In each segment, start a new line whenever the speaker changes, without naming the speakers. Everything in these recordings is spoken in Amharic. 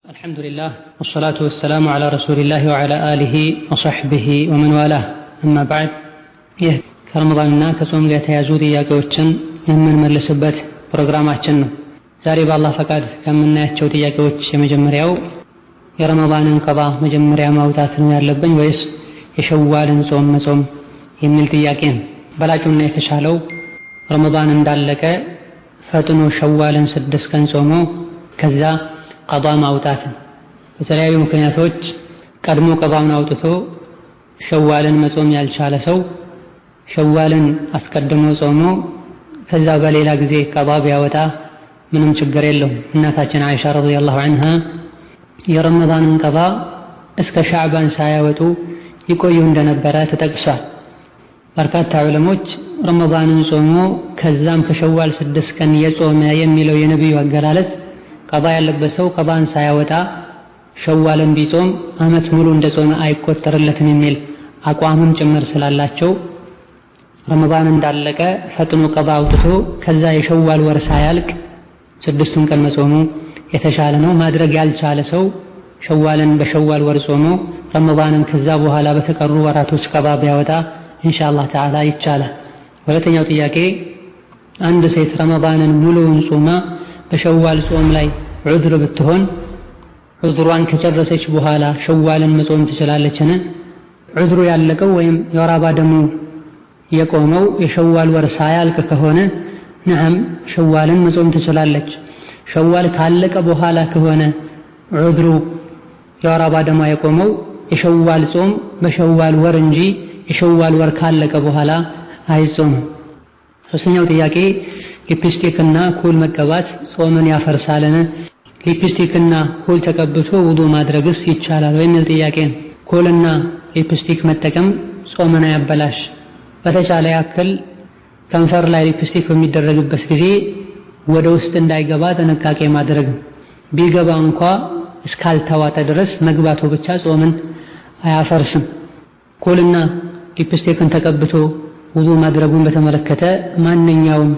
الحمد لله والصلاة والسلام على رسول الله وعلى آله وصحبه ومن والاه أما بعد። ይህ ከረመዳንና ከጾም ጋር የተያዙ ጥያቄዎችን የምንመልስበት ፕሮግራማችን ነው። ዛሬ በአላህ ፈቃድ ከምናያቸው ጥያቄዎች የመጀመሪያው የረመዳንን ቀዳ መጀመሪያ ማውጣት ነው ያለብኝ ወይስ የሸዋልን ጾም መጾም የሚል ጥያቄ ነው። በላጩና የተሻለው ረመዳን እንዳለቀ ፈጥኖ ሸዋልን 6 ቀን ጾሞ ከዛ ቀዳ ማውጣት። በተለያዩ ምክንያቶች ቀድሞ ቀዳውን አውጥቶ ሸዋልን መጾም ያልቻለ ሰው ሸዋልን አስቀድሞ ጾሞ ከዛ በሌላ ጊዜ ቀዳ ቢያወጣ ምንም ችግር የለውም። እናታችን አይሻ رضي الله عنها የረመዳንን ቀዳ እስከ ሻዕባን ሳያወጡ ይቆዩ እንደነበረ ተጠቅሷል። በርካታ ዑለሞች ረመዳንን ጾሞ ከዛም ከሸዋል 6 ቀን የጾመ የሚለው የነቢዩ አገላለጽ ቀዳ ያለበት ሰው ቀዳን ሳያወጣ ሸዋልን ቢጾም ዓመት ሙሉ እንደ ጾመ አይቆጠርለትም የሚል አቋምም ጭምር ስላላቸው፣ ረመዳን እንዳለቀ ፈጥኖ ቀዳ አውጥቶ ከዛ የሸዋል ወር ሳያልቅ 6ቱን ቀን መጾሙ የተሻለ ነው። ማድረግ ያልቻለ ሰው ሸዋልን በሸዋል ወር ጾሞ ረመዳንን ከዛ በኋላ በተቀሩ ወራቶች ቀዳ ቢያወጣ ኢንሻአላህ ተዓላ ይቻላል። ሁለተኛው ጥያቄ፣ አንድ ሴት ረመዳንን ሙሉውን ጾማ በሸዋል ጾም ላይ ዑዝር ብትሆን ዑዝሯን ከጨረሰች በኋላ ሸዋልን መጾም ትችላለችን? ዑዝሩ ያለቀው ወይም የወር አበባ ደሙ የቆመው የሸዋል ወር ሳያልቅ ከሆነ نعم፣ ሸዋልን መጾም ትችላለች። ሸዋል ካለቀ በኋላ ከሆነ ዑዝሩ የወር አበባ ደሟ የቆመው፣ የሸዋል ጾም በሸዋል ወር እንጂ የሸዋል ወር ካለቀ በኋላ አይጾምም። ሶስተኛው ጥያቄ፣ ሊፕስቲክና ኩል መቀባት ጾምን ያፈርሳልን? ሊፕስቲክና ኩል ተቀብቶ ውዱ ማድረግስ ይቻላል ወይ የሚል ጥያቄ ነው። ኩልና ሊፕስቲክ መጠቀም ጾምን አያበላሽ። በተቻለ ያክል ከንፈር ላይ ሊፕስቲክ በሚደረግበት ጊዜ ወደ ውስጥ እንዳይገባ ጥንቃቄ ማድረግ፣ ቢገባ እንኳ እስካልተዋጠ ድረስ መግባቱ ብቻ ጾምን አያፈርስም። ኩልና ሊፕስቲክን ተቀብቶ ውዱ ማድረጉን በተመለከተ፣ ማንኛውም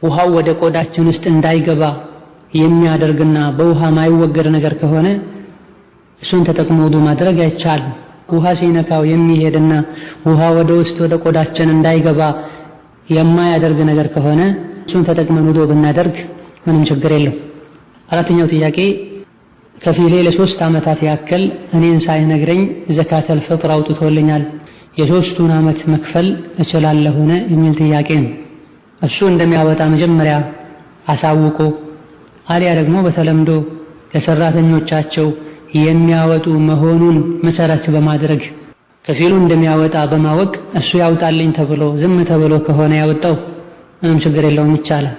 ውሃው ወደ ቆዳችን ውስጥ እንዳይገባ የሚያደርግና በውሃ ማይወገድ ነገር ከሆነ እሱን ተጠቅሞ ውዱ ማድረግ አይቻልም። ውሃ ሲነካው የሚሄድና ውሃ ወደ ውስጥ ወደ ቆዳችን እንዳይገባ የማያደርግ ነገር ከሆነ እሱን ተጠቅመን ውዱ ብናደርግ ምንም ችግር የለው። አራተኛው ጥያቄ፣ ከፊሌ ለ3 ዓመታት ያክል እኔን ሳይነግረኝ ዘካተል ፍጥር አውጥቶልኛል። የ3ቱን ዓመት መክፈል እችላለሁን የሚል ጥያቄ ነው። እሱ እንደሚያወጣ መጀመሪያ አሳውቆ አሊያ ደግሞ በተለምዶ ለሰራተኞቻቸው የሚያወጡ መሆኑን መሰረት በማድረግ፣ ከፊሉ እንደሚያወጣ በማወቅ እሱ ያውጣልኝ ተብሎ ዝም ተብሎ ከሆነ ያወጣው ምንም ችግር የለውም፣ ይቻላል።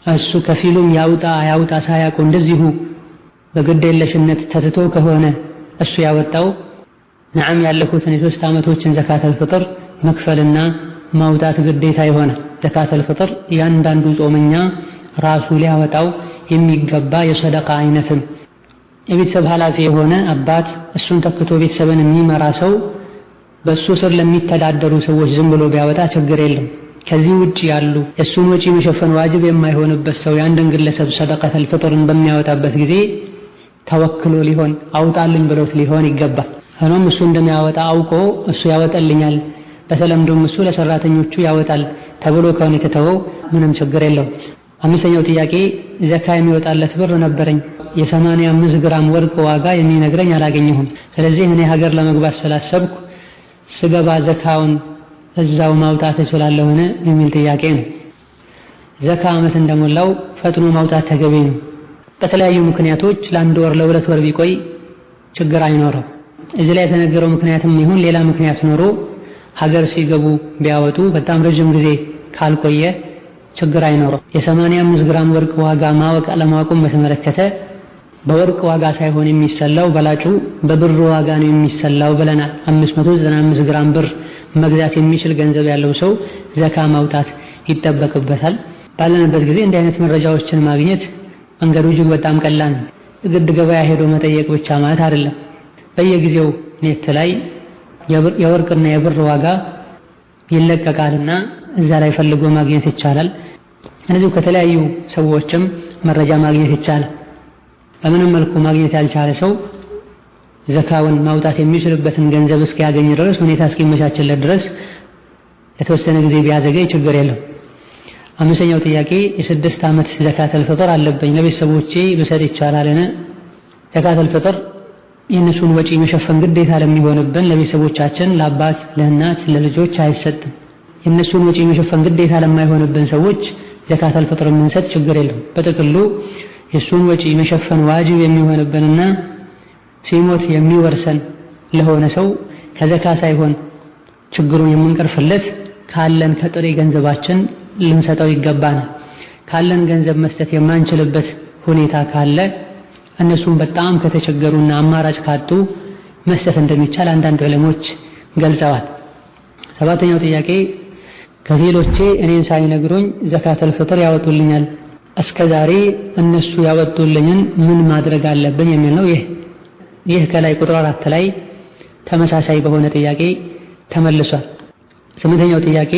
እሱ ከፊሉም ያውጣ አያውጣ ሳያውቁ እንደዚሁ በግዴለሽነት ተትቶ ከሆነ እሱ ያወጣው፣ نعم፣ ያለፉትን የ3 ዓመቶችን ዘካተል ፍጥር መክፈልና ማውጣት ግዴታ ይሆናል። ዘካተል ፍጥር እያንዳንዱ ጾመኛ ራሱ ሊያወጣው የሚገባ የሰደቃ አይነትም። የቤተሰብ ኃላፊ የሆነ አባት፣ እሱን ተክቶ ቤተሰብን የሚመራ ሰው በእሱ ስር ለሚተዳደሩ ሰዎች ዝም ብሎ ቢያወጣ ችግር የለም። ከዚህ ውጭ ያሉ የእሱን ወጪ መሸፈን ዋጅብ የማይሆንበት ሰው የአንድን ግለሰብ ሰደቀተል ፍጥርን በሚያወጣበት ጊዜ ተወክሎ ሊሆን፣ አውጣልኝ ብሎት ሊሆን ይገባል። ሆኖም እሱ እንደሚያወጣ አውቆ፣ እሱ ያወጣልኛል፣ በተለምዶም እሱ ለሰራተኞቹ ያወጣል ተብሎ ከሆነ የተተወው ምንም ችግር የለውም። አምስተኛው ጥያቄ፣ ዘካ የሚወጣለት ብር ነበረኝ፣ የ85 ግራም ወርቅ ዋጋ የሚነግረኝ አላገኘሁም። ስለዚህ እኔ ሀገር ለመግባት ስላሰብኩ ስገባ ዘካውን እዛው ማውጣት እችላለሁን የሚል ጥያቄ ነው። ዘካ ዓመት እንደሞላው ፈጥኖ ማውጣት ተገቢ ነው። በተለያዩ ምክንያቶች ለአንድ ወር ለ2 ወር ቢቆይ ችግር አይኖረው። እዚህ ላይ የተነገረው ምክንያትም ይሁን ሌላ ምክንያት ኖሮ ሀገር ሲገቡ ቢያወጡ በጣም ረጅም ጊዜ ካልቆየ ችግር አይኖረው። የ85 ግራም ወርቅ ዋጋ ማወቅ አለማወቁን በተመለከተ፣ በወርቅ ዋጋ ሳይሆን የሚሰላው፣ በላጩ በብር ዋጋ ነው የሚሰላው ብለናል። 595 ግራም ብር መግዛት የሚችል ገንዘብ ያለው ሰው ዘካ ማውጣት ይጠበቅበታል። ባለንበት ጊዜ እንዲህ አይነት መረጃዎችን ማግኘት መንገዱ እጅግ በጣም ቀላል ነው። ግድ ገበያ ሄዶ መጠየቅ ብቻ ማለት አይደለም። በየጊዜው net ላይ የወርቅና የብር ዋጋ ይለቀቃልና እዛ ላይ ፈልጎ ማግኘት ይቻላል። እንደዚሁ ከተለያዩ ሰዎችም መረጃ ማግኘት ይቻላል። በምንም መልኩ ማግኘት ያልቻለ ሰው ዘካውን ማውጣት የሚችልበትን ገንዘብ እስኪያገኝ ድረስ፣ ሁኔታ እስኪመቻችለት ድረስ ለተወሰነ ጊዜ ቢያዘገይ ችግር የለም። አምስተኛው ጥያቄ የ6 ዓመት ዘካተል ፍጥር አለብኝ፣ ለቤተሰቦቼ ብሰጥ ይቻላልን? ዘካተል ፍጥር የእነሱን ወጪ መሸፈን ግዴታ ለሚሆንብን ለቤተሰቦቻችን፣ ለአባት፣ ለእናት፣ ለልጆች አይሰጥም። የእነሱን ወጪ መሸፈን ግዴታ ለማይሆንብን ሰዎች ዘካተል ፍጥር የምንሰጥ ችግር የለም። በጥቅሉ የእሱን ወጪ መሸፈን ዋጅብ የሚሆንብንና ሲሞት የሚወርሰን ለሆነ ሰው ከዘካ ሳይሆን ችግሩን የምንቀርፍለት ካለን ከጥሬ ገንዘባችን ልንሰጠው ይገባናል። ካለን ገንዘብ መስጠት የማንችልበት ሁኔታ ካለ፣ እነሱም በጣም ከተቸገሩና አማራጭ ካጡ መስጠት እንደሚቻል አንዳንድ ዑለሞች ገልጸዋል። ሰባተኛው ጥያቄ ከፊሎቼ እኔን ሳይነግሩኝ ዘካተል ፍጥር ያወጡልኛል። እስከ ዛሬ እነሱ ያወጡልኝን ምን ማድረግ አለብኝ የሚል ነው። ይህ ከላይ ቁጥር 4 ላይ ተመሳሳይ በሆነ ጥያቄ ተመልሷል። ስምንተኛው ጥያቄ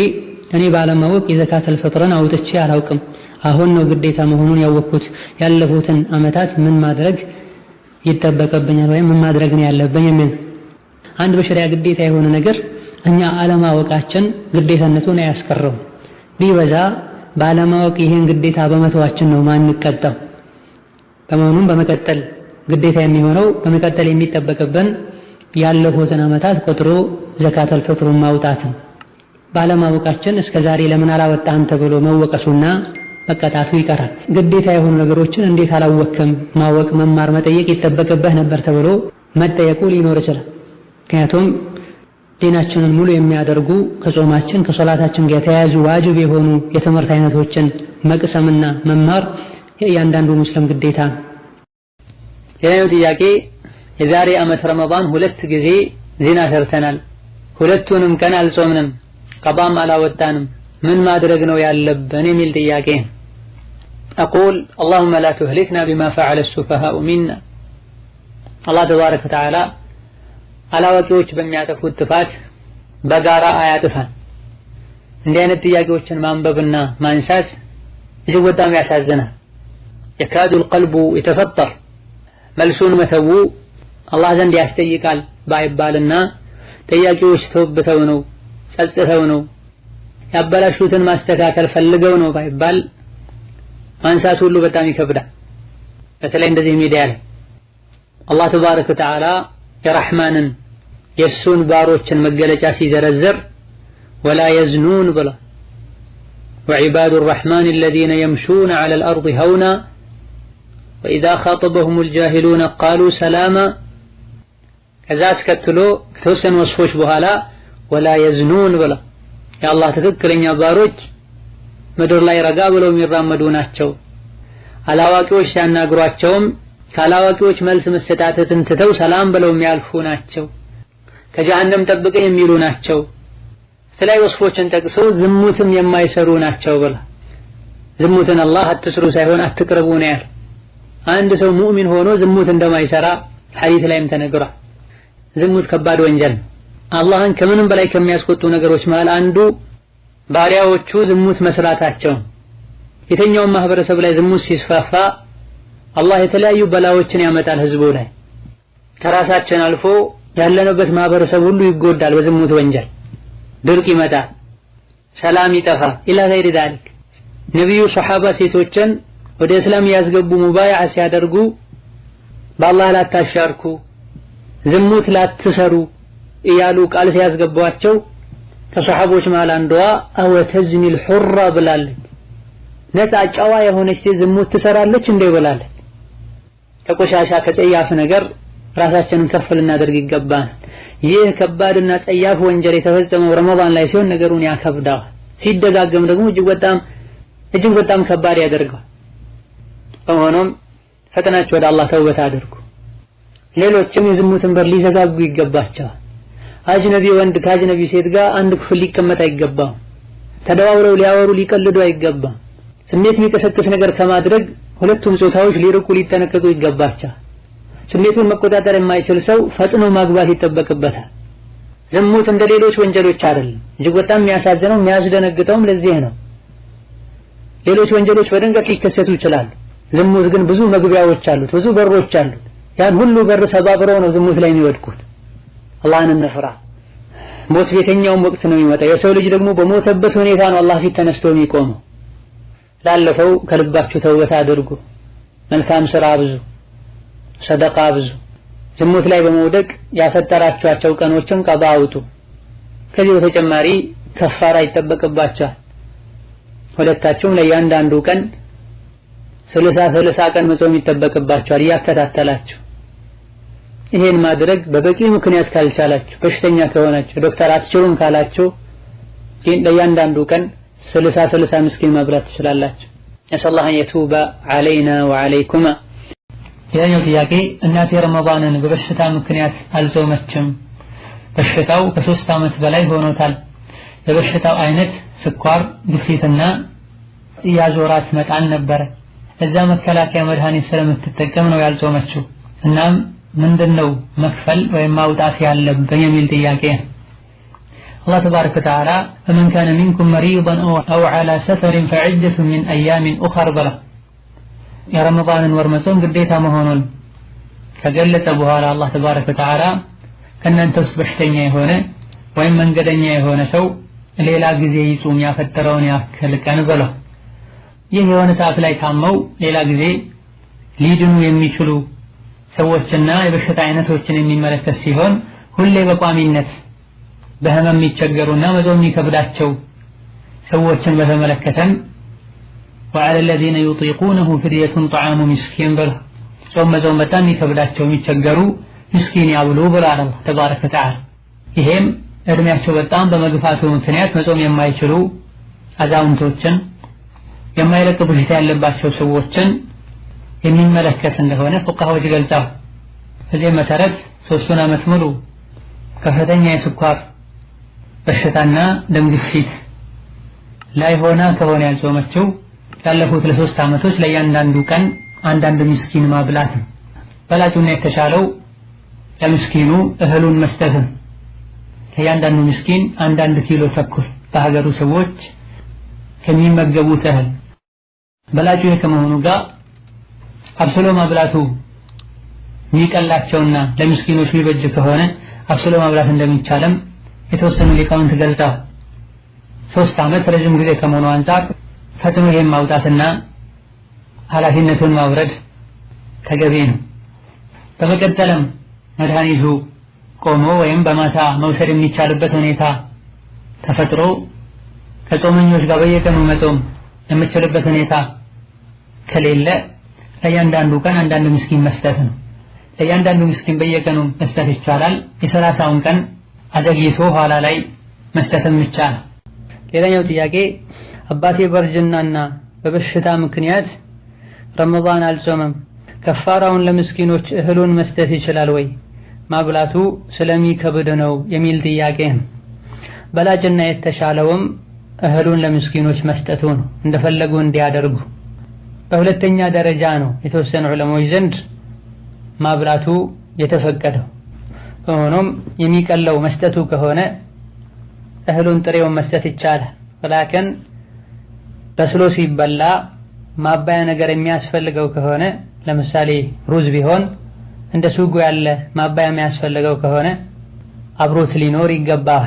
እኔ ባለማወቅ የዘካተል ፍጥርን አውጥቼ አላውቅም። አሁን ነው ግዴታ መሆኑን ያወቅኩት። ያለፉትን ዓመታት ምን ማድረግ ይጠበቅብኛል ወይም ምን ማድረግ ነው ያለብኝ የሚል። አንድ በሸሪያ ግዴታ የሆነ ነገር እኛ አለማወቃችን ግዴታነቱን አያስቀረውም። ቢበዛ ባለማወቅ ይሄን ግዴታ በመተዋችን ነው ማንቀጣው። በመሆኑም በመቀጠል ግዴታ የሚሆነው፣ በመቀጠል የሚጠበቅብን ያለፉትን ዓመታት ቆጥሮ ዘካተል ፍጥሩን ማውጣት። ባለማወቃችን እስከ ዛሬ ለምን አላወጣህም ተብሎ መወቀሱና መቀጣቱ ይቀራል። ግዴታ የሆኑ ነገሮችን እንዴት አላወክም፣ ማወቅ፣ መማር፣ መጠየቅ ይጠበቅብህ ነበር ተብሎ መጠየቁ ሊኖር ይችላል። ምክንያቱም ዲናችንን ሙሉ የሚያደርጉ፣ ከጾማችን ከሶላታችን ጋር የተያያዙ ዋጅብ የሆኑ የትምህርት አይነቶችን መቅሰምና መማር የእያንዳንዱ ሙስሊም ግዴታ ነው። ሌላኛው ጥያቄ የዛሬ ዓመት ረመዳን ሁለት ጊዜ ዚና ሰርተናል። ሁለቱንም ቀን አልጾምንም፣ ቀዳም አላወጣንም። ምን ማድረግ ነው ያለብን የሚል ጥያቄ። أقول اللهم لا تهلكنا بما فعل السفهاء منا። አላህ ተባረከ ወተዓላ አላዋቂዎች በሚያጠፉት ጥፋት በጋራ አያጥፋን። እንዲህ አይነት ጥያቄዎችን ማንበብና ማንሳት እጅግ በጣም ያሳዝናል። يكاد القلب يتفطر። መልሱን መተው አላህ ዘንድ ያስጠይቃል ባይባልና ጠያቂዎች ተውብተው ነው፣ ጸጽተው ነው፣ ያበላሹትን ማስተካከል ፈልገው ነው ባይባል ማንሳት ሁሉ በጣም ይከብዳል። በተለይ እንደዚህ ሚዲያ ላይ አላህ ተባረከ ወተዓላ የረሕማንን የእሱን ባሮችን መገለጫ ሲዘረዝር ولا يزنون ብሏል። وعباد الرحمن الذين يمشون على الأرض هونا وإذا خاطبهم الجاهلون قالوا سلاما። ከዛ አስከትሎ ከተወሰኑ ወስፎች በኋላ ولا يزنون ብሏል። የአላህ ትክክለኛ ባሮች ምድር ላይ ረጋ ብለው የሚራመዱ ናቸው። አላዋቂዎች ሲያናግሯቸውም ከአላዋቂዎች መልስ መሰጣተትን ትተው ሰላም ብለው የሚያልፉ ናቸው። ከጀሃነም ጠብቀኝ የሚሉ ናቸው። የተለያዩ ወስፎችን ጠቅሰው ዝሙትም የማይሰሩ ናቸው ብሏል። ዝሙትን አላህ አትስሩ ሳይሆን አትቅረቡ ነው ያለው። አንድ ሰው ሙእሚን ሆኖ ዝሙት እንደማይሰራ ሐዲስ ላይም ተነግሯል። ዝሙት ከባድ ወንጀል ነው። አላህን ከምንም በላይ ከሚያስቆጡ ነገሮች መሃል አንዱ ባሪያዎቹ ዝሙት መስራታቸው። የትኛውም ማህበረሰብ ላይ ዝሙት ሲስፋፋ አላህ የተለያዩ በላዎችን ያመጣል ህዝቡ ላይ። ከራሳችን አልፎ ያለንበት ማህበረሰብ ሁሉ ይጎዳል በዝሙት ወንጀል። ድርቅ ይመጣል፣ ሰላም ይጠፋል። إلى غير ذلك። ነቢዩ ሶሐባ ሴቶችን ወደ እስላም ያስገቡ ሙባይዓ ሲያደርጉ በአላህ ላታሻርኩ፣ ዝሙት ላትሰሩ እያሉ ቃል ሲያስገቧቸው ከሰሐቦች መሃል አንዷ أوتزني الحرة ብላለች። ነፃ ጨዋ የሆነች ሴት ዝሙት ትሰራለች እንዴ ብላለች። ከቆሻሻ ከጸያፍ ነገር ራሳችንን ከፍ ልናደርግ ይገባል። ይህ ከባድና ጸያፍ ወንጀል የተፈጸመው ረመዳን ላይ ሲሆን ነገሩን ያከብደዋል። ሲደጋገም ደግሞ እጅግ በጣም ከባድ ያደርገዋል። በመሆኑም ፈጥናችሁ ወደ አላህ ተውበት አድርጉ። ሌሎችም የዝሙትን በር ሊዘጋጉ ይገባቸዋል። አጅነቢ ወንድ ከአጅነቢ ሴት ጋር አንድ ክፍል ሊቀመጥ አይገባም። ተደዋውለው ሊያወሩ ሊቀልዱ አይገባም። ስሜት የሚቀሰቅስ ነገር ከማድረግ ሁለቱም ጾታዎች ሊርቁ ሊጠነቀቁ ይገባቸዋል። ስሜቱን መቆጣጠር የማይችል ሰው ፈጥኖ ማግባት ይጠበቅበታል። ዝሙት እንደ ሌሎች ወንጀሎች አይደለም። እጅግ በጣም የሚያሳዝነው የሚያስደነግጠውም ለዚህ ነው። ሌሎች ወንጀሎች በድንገት ሊከሰቱ ይችላሉ። ዝሙት ግን ብዙ መግቢያዎች አሉት፣ ብዙ በሮች አሉት። ያን ሁሉ በር ሰባብረው ነው ዝሙት ላይ የሚወድቁት። አላህን እንፍራ። ሞት በየትኛውም ወቅት ነው የሚመጣው። የሰው ልጅ ደግሞ በሞተበት ሁኔታ ነው አላህ ፊት ተነስቶ የሚቆመው። ላለፈው ከልባችሁ ተውበት አድርጉ፣ መልካም ስራ አብዙ፣ ሰደቃ አብዙ። ዝሙት ላይ በመውደቅ ያፈጠራችኋቸው ቀኖችን ቀዳ አውጡ። ከዚህ በተጨማሪ ከፋራ ይጠበቅባቸዋል። ሁለታችሁም ለእያንዳንዱ ቀን 30 ቀን መጾም ይጠበቅባቸዋል እያከታተላችሁ። ይሄን ማድረግ በበቂ ምክንያት ካልቻላችሁ፣ በሽተኛ ከሆናችሁ፣ ዶክተር አትችሉም ካላችሁ ግን ለእያንዳንዱ ቀን 60 ምስኪን ማብላት ትችላላችሁ። ነስአሉላህ አን የቱበ ዐለይና ወዐለይኩማ። ሌላኛው ጥያቄ እናቴ ረመዳንን በበሽታ ምክንያት አልጾመችም። በሽታው ከ3 ዓመት በላይ ሆኖታል። የበሽታው አይነት ስኳር፣ ግፊትና እያዞራት መጣል ነበረ። እዛ መከላከያ መድኃኒት ስለምትጠቀም ነው ያልጾመችው። እናም ምንድነው መክፈል ወይም ማውጣት ያለብኝ የሚል ጥያቄ ነው። አላህ ተባረከ ወተዓላ ፈመን ካነ ሚንኩም መሪዳን አው ዐላ ሰፈሪን ፈዒደቱን ሚን አያሚን ኡኸር ብላ የረመዳንን ወር መጾም ግዴታ መሆኑን ከገለጸ በኋላ አላህ ተባረከ ወተዓላ ከእናንተ ውስጥ በሽተኛ የሆነ ወይም መንገደኛ የሆነ ሰው ሌላ ጊዜ ይጹም ያፈጠረውን ያክል ቀን ብለው። ይህ የሆነ ሰዓት ላይ ታመው ሌላ ጊዜ ሊድኑ የሚችሉ ሰዎችና የበሽታ አይነቶችን የሚመለከት ሲሆን ሁሌ በቋሚነት በህመም የሚቸገሩና መጾም የሚከብዳቸው ሰዎችን በተመለከተም وعلى الذين يطيقونه فدية طعام مسكين ብለው ጾም መጾም በጣም የሚከብዳቸው የሚቸገሩ ምስኪን ያብሉ ብሏል አላህ ተባረከ ወተዓላ። ይሄም እድሜያቸው በጣም በመግፋቱ ምክንያት መጾም የማይችሉ አዛውንቶችን፣ የማይለቅ በሽታ ያለባቸው ሰዎችን የሚመለከት እንደሆነ ፉቃሃዎች ገልጸዋል። በዚህ መሰረት 3 ዓመት ሙሉ ከፍተኛ የስኳር በሽታና ደም ግፊት ላይ ሆና ከሆነ ያልጾመችው ላለፉት ለ3 ዓመቶች ለእያንዳንዱ ቀን አንዳንድ ምስኪን ማብላት ነው። በላጩና የተሻለው ለምስኪኑ እህሉን መስጠት ነው። ለእያንዳንዱ ምስኪን አንዳንድ ኪሎ ተኩል በሀገሩ ሰዎች ከሚመገቡት እህል በላጩ ከመሆኑ ጋር አብስሎ ማብላቱ የሚቀላቸውና ለምስኪኖች የሚበጅ ከሆነ አብስሎ ማብላት እንደሚቻልም የተወሰኑ ሊቃውንት ገልጸዋል። 3 ዓመት ረጅም ጊዜ ከመሆኑ አንፃር ፈጥኖ ይሄን ማውጣትና ኃላፊነቱን ማውረድ ተገቢ ነው። በመቀጠልም መድኃኒቱ ቆሞ ወይም በማታ መውሰድ የሚቻልበት ሁኔታ ተፈጥሮ ከጾመኞች ጋር በየቀኑ መጾም የምትችልበት ሁኔታ ከሌለ ለእያንዳንዱ ቀን አንዳንድ ምስኪን መስጠት ነው። ለእያንዳንዱ ምስኪን በየቀኑ መስጠት ይቻላል። የ30ውን ቀን አዘግይቶ ኋላ ላይ መስጠትም ይቻላል። ሌላኛው ጥያቄ አባቴ በእርጅናና በበሽታ ምክንያት ረመዳን አልጾመም። ከፋራውን ለምስኪኖች እህሉን መስጠት ይችላል ወይ? ማብላቱ ስለሚከብድ ነው የሚል ጥያቄ ነው። በላጭና የተሻለውም እህሉን ለምስኪኖች መስጠቱ ነው፣ እንደፈለጉ እንዲያደርጉ። በሁለተኛ ደረጃ ነው የተወሰኑ ዑለማዎች ዘንድ ማብላቱ የተፈቀደው። ሆኖም የሚቀለው መስጠቱ ከሆነ እህሉን ጥሬውን መስጠት ይቻላል። ላኪን በስሎ ሲበላ ማባያ ነገር የሚያስፈልገው ከሆነ ለምሳሌ ሩዝ ቢሆን እንደ ሱጎ ያለ ማባያ የሚያስፈልገው ከሆነ አብሮት ሊኖር ይገባል።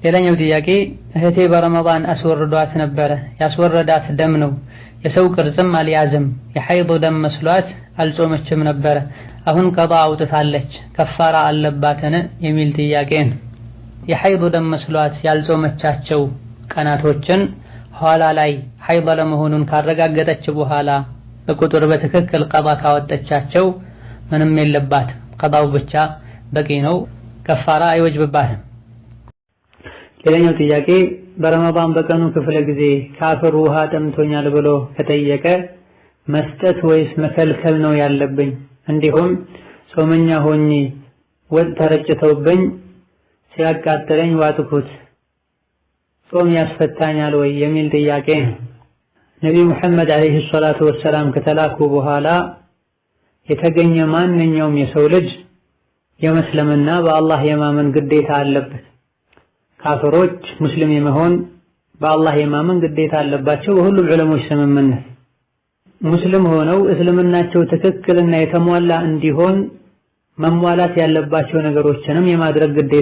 ሌላኛው ጥያቄ እህቴ በረመዳን አስወርዷት ነበረ። ያስወረዳት ደም ነው፣ የሰው ቅርጽም አልያዘም። የሐይድ ደም መስሏት አልጾመችም ነበረ። አሁን ቀዳ አውጥታለች፣ ከፋራ አለባትን የሚል ጥያቄ ነው። የሐይድ ደም መስሏት ያልጾመቻቸው ቀናቶችን ኋላ ላይ ሐይድ ለመሆኑን ካረጋገጠች በኋላ በቁጥር በትክክል ቀዳ ካወጣቻቸው ምንም የለባትም። ቀዳው ብቻ በቂ ነው፣ ከፋራ አይወጅብባትም። ሌላኛው ጥያቄ በረመዳን በቀኑ ክፍለ ጊዜ ካፍር ውሃ ጠምቶኛል ብሎ ከጠየቀ መስጠት ወይስ መከልከል ነው ያለብኝ? እንዲሁም ጾመኛ ሆኜ ወጥ ተረጭተውብኝ ሲያቃጥለኝ ዋጥኩት ጾም ያስፈታኛል ወይ የሚል ጥያቄ ነው። ነብዩ መሐመድ አለይሂ ሰላቱ ወሰላም ከተላኩ በኋላ የተገኘ ማንኛውም የሰው ልጅ የመስለምና በአላህ የማመን ግዴታ አለበት። ካፍሮች ሙስሊም የመሆን በአላህ የማመን ግዴታ አለባቸው በሁሉም ዑለሞች ስምምነት። ሙስሊም ሆነው እስልምናቸው ትክክልና የተሟላ እንዲሆን መሟላት ያለባቸው ነገሮችንም የማድረግ ግዴታ